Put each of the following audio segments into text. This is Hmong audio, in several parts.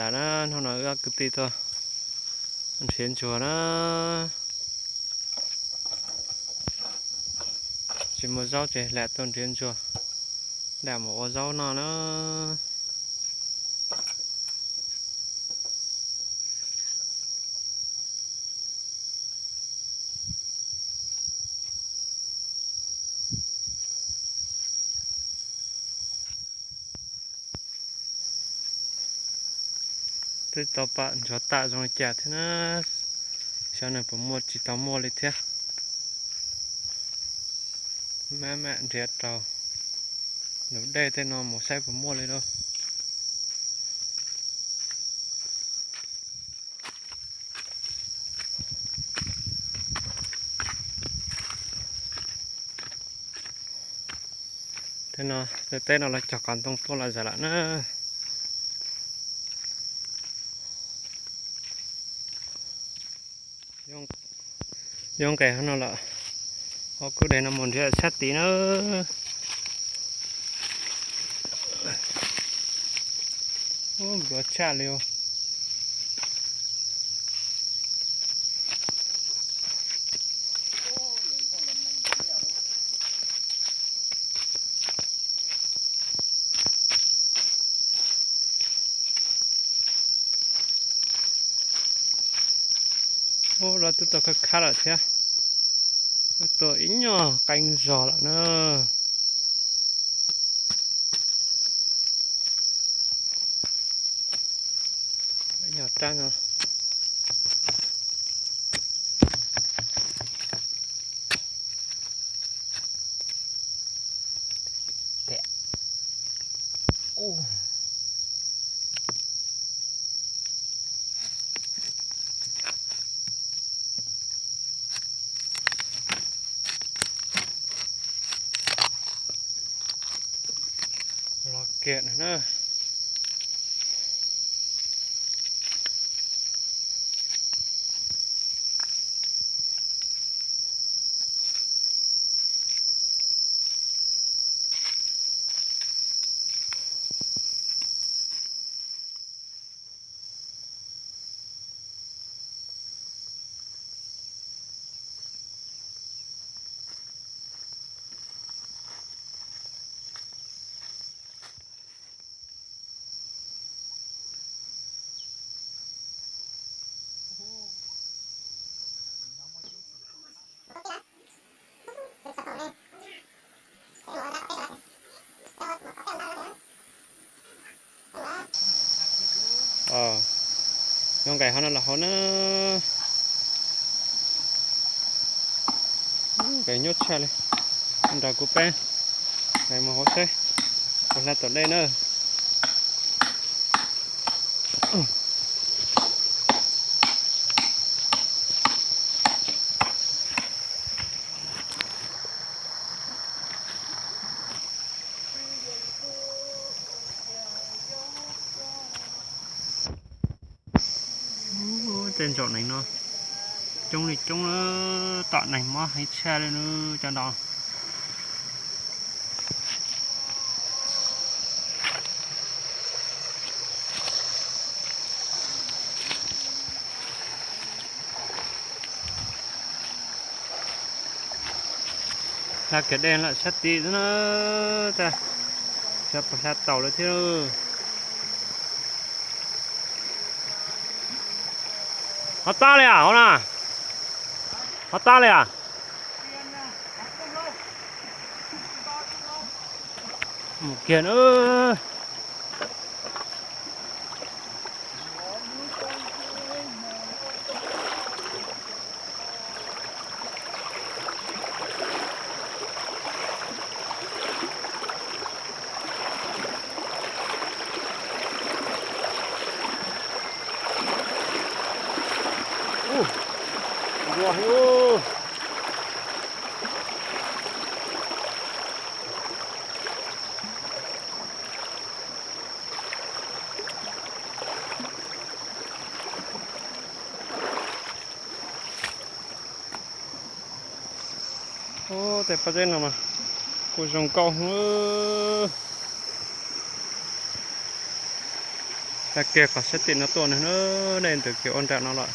Na, hnub no wb ob kwv tij tuaj nrhiav ntsuag na. Tsis muaj zaub ces lam tuaj nrhiav ntsuag, lam mus ua zaub noj na. Twb tau pom ntsuag tam zoo li cas thiab na, xyov nws puas muaj tsis tau muaj li thiab. Mam mam nrhiav rau lub dej tej no mus saib puas muaj li lauj. Tej no, tej teb no lawv cog qos ntoo tuaj los zam lawm na. Yuav nqes hauv no lawm, hauv kwj deg no mus nrhiav sab tid na. Ub, npluav tshaj li os. Ub, los twb tau khab khab lawm thiab. Twb tau ib nyuag qee zog lawm na. Ib nyuag rab no. Los kiag na. Nyob nqes hauv no los hauv na. Nqes nyuaj tshaj li. Nrog kuv peb nqes mus hauv seb puas hla tom dej na. Tej ntsaum nees no coob li coob, tom nees mob heev tshaj li nawb cov no. Hla kiag dej lawm sab tid xwb na, xyov puas hla tau lawm thiab. Ho tab li as hauv na, ho tab li as. Mus kiag na. Ub, tej pob zeb no mas kuj zoo nkauj heev. Kiag qhov sab tim no tuaj na, nej ntawm kev ua nram no lawm.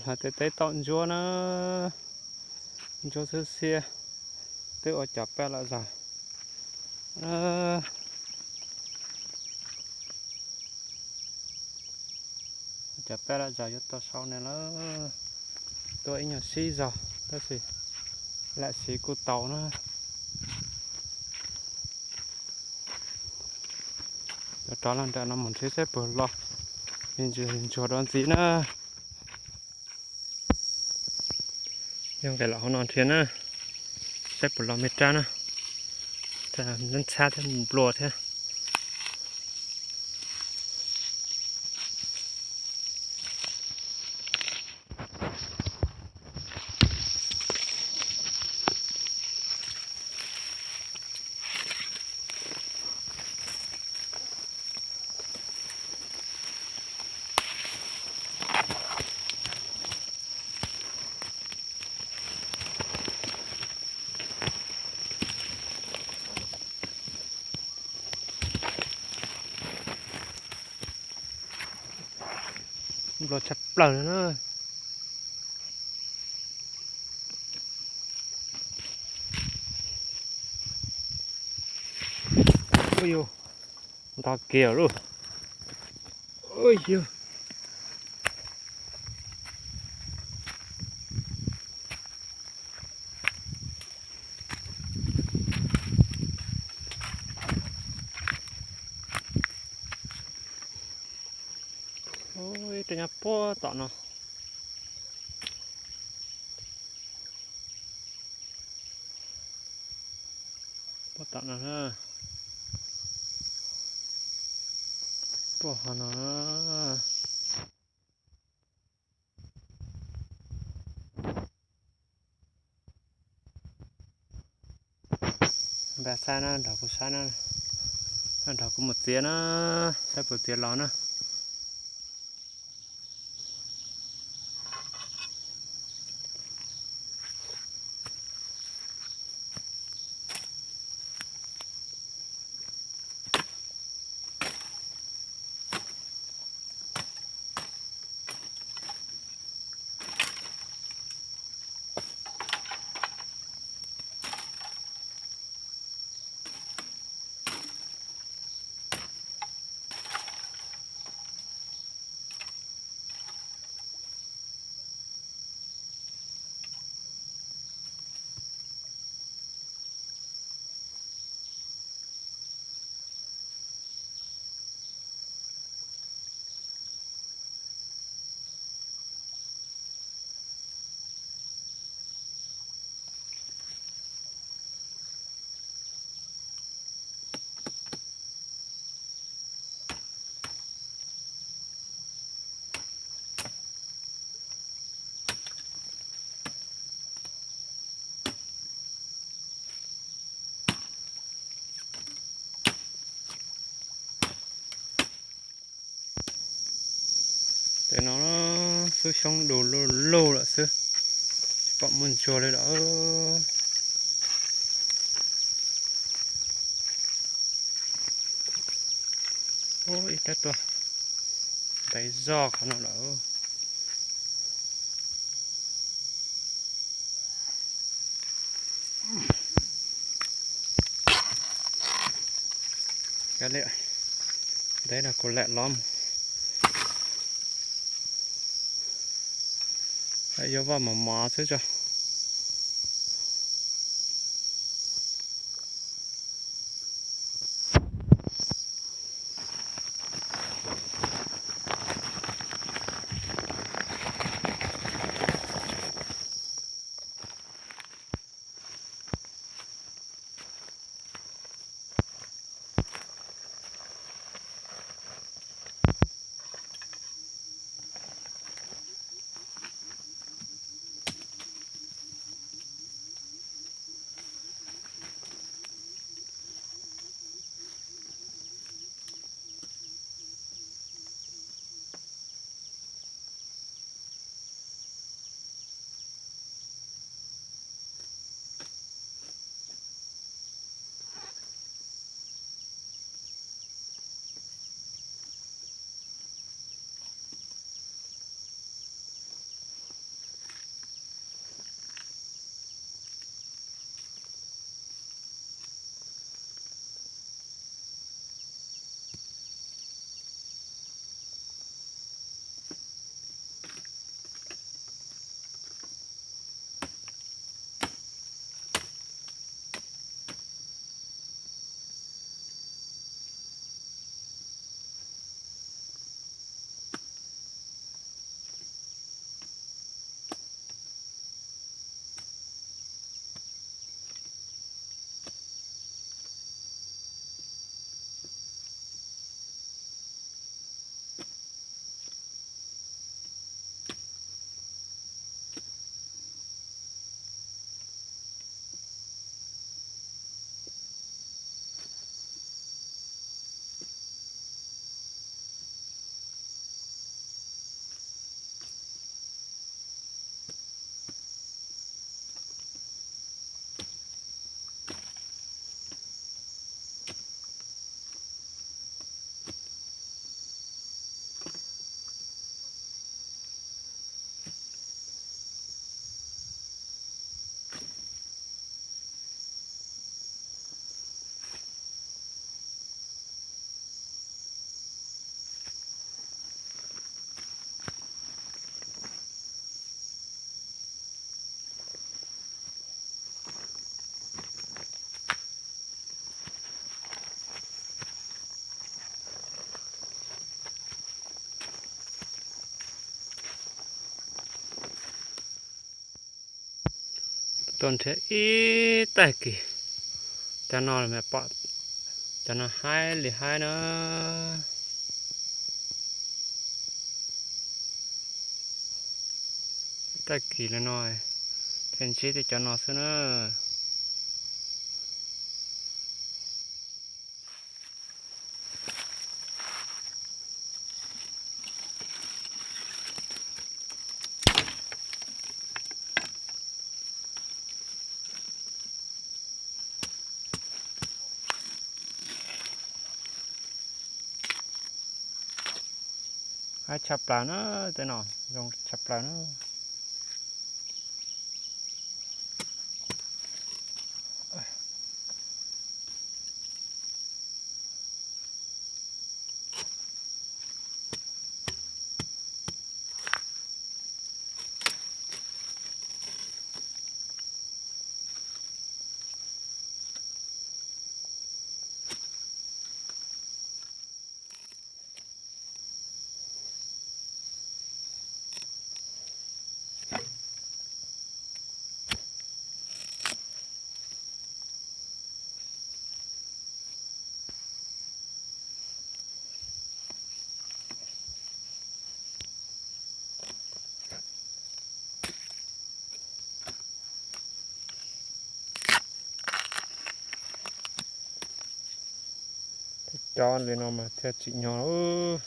Lawv tej teb tom ntsuab na, ntsuab xwb xiab, twb ua cov paj lawm zog. Cov paj lawm zog yuav tau sau ne lawm. Tuaj ib nyuag sib zog tab sis lam siv kuj tau na. Cov rov los nram no mus nrhiav saib puas los, me ntsis ntsuag dua ntxiv na. Yog nqes los hauv no nrhiav na, saib puas los me rab na, ntxhab thiab nplua thiab. Nplua tshaj plaws na. Ua yus nto kiag lauj. Ua yus. Ib rab nyob puag tom no. Puag tom no na. Puag hov no na. Npaj saib na, nrog kuv saib na, nrog kuv mus txiav na, saib puas txiav los na. Tes no xub xyoob du lug lug lawm xwb, tsis pom muaj ntsuag li lawm. Ib rab tuaj ntev zog qhov no lawm. Kav liam, ntev no kuv lam los mus. Yuav vaj mos mos xwb tso. Tuaj nrhiav ib tag kis, cov no mas pom cov no haib li haib na. Ib tag kis li no thiaj ntsib tej cov no xwb na. Haib tshaj plaws na, tej no zoo tshaj plaws na. Cov li no mas thiaj tsim nyog.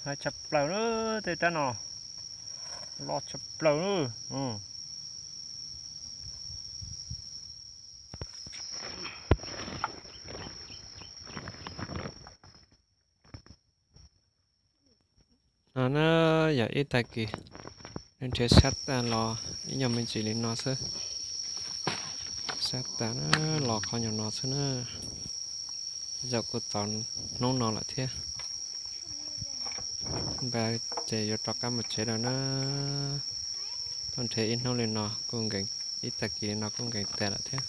Haib tshaj plaws na, tej rab no loj tshaj plaws na. No na, yog ib tag kis nrhiav sab tas los ib nyuag me ntsis li no xwb. Sab tas na, los qhov nyuag no xwb na. Zaum kuj txog hnub no lawm thiab. Npaj ces yuav rov qab mus tsev lawm na. Tuaj nrhiav ib hnub li no kuj nkees, ib tag kis li no kuj nkees tas lawm thiab.